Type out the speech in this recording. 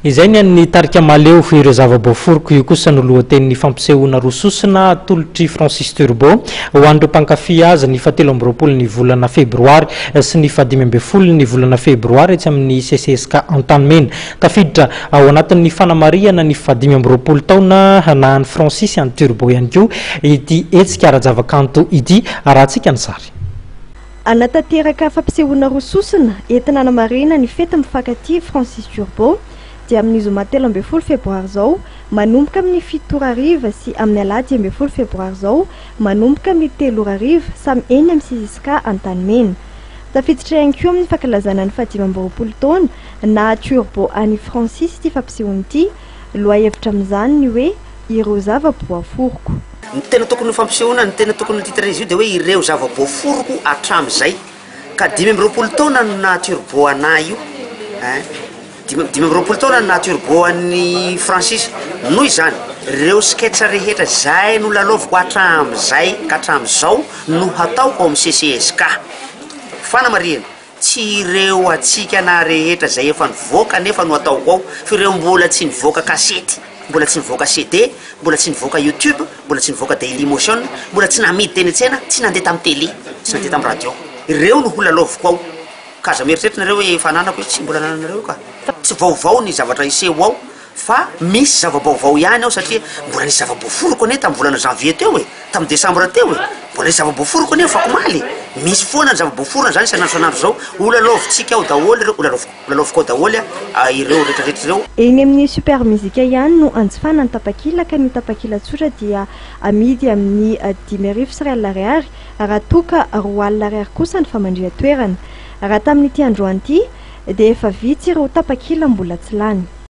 Izay ny an'ny tarika Mahaleo, ireo zava-boaforoko. Io kosa no lohatenin'ny fampisehoana roa sosona atolotr'i Francis Turbo ho an'ireo mpankafy azy ny fahatelo amby roapolo ny volana febroary sy ny fahadimy ambin'ny folo ny volana febroary etsy amin'ny CCSK Antanimena. Tafiditra ao anatin'ny fanamarihana ny fahadimy amby roapolo taona nahan'i Francis an'i Turbo ihany koa ity hetsika ara-javakanto ity. Arahantsika ny sary. Hanatanteraka fampisehoana roa sosona entina hanamarihina ny fety mifankatia Francis Turbo dia amin'ny zoma 13 febroary izao manomboka amin'ny 7 ora hariva sy amin'ny alahady 11 febroary izao manomboka amin'ny 3 ora hariva samy eny amin'ny CSSK Antanimena. Tafiditra ihany koa amin'ny fankalazana ny faha-25 taona naha Turbo an'i Francis ity fampisehoana ity, lohahevitra amin'izany ny hoe ireo zava-boaforoko. Ny tena tokony ho fampisehoana, ny tena tokony ho titre izy io dia hoe ireo zava-boaforoko hatramin'izay. Ka 25 taona no naha turbo anah io ein, 25 taona no naha turbo an'i Francis. Noho izany, ireo sketch rehetra izay nolalaoviko hatramin'izay ka hatramin'izao no hataoko ao amin'ny CCSK. Fanamarihana, Tsy ireo hatsikana rehetra izay efa nivoaka anefa no ataoko ao fa ireo mbola tsy nivoaka kasety, mbola tsy nivoaka CD, mbola tsy nivoaka youtube, mbola tsy nivoaka dailymotion, mbola tsy namidy teny an-tsena, tsy nandeha tamin'ny télé, tsy nandeha tamin'ny radio. Ireo no holalaoviko ao. Ka aza mieritreritra nareo hoe efa ananako io, tsy mbola anananareo io ka. Tsy vaovao ny zavatra hiseho ao Fa misy zava-baovao ihany ao satria mbola nisy zava-boaforoko anie tamin'ny volana janvier teo e, tamin'ny décembre teo e, mbola nisy zava-boaforoko anie afakomaly e, misy foana ny zava-boaforona zany isan'andro isan'andro zao, holalaovintsika ao daholo ireo, holalaoviko, holalaoviko ao daholo a ireo retraretra ireo. Eny amin'ny Super Music ihany no anjifana ny tapakila ka ny tapakila tsotra dia amidy amin'ny 1500 ariary raha toa ka 20 000 ariary kosa ny famandrihan-toerana. Raha tamin'ity androany ity dia efa vitsy ireo tapakila mbola tsy lany.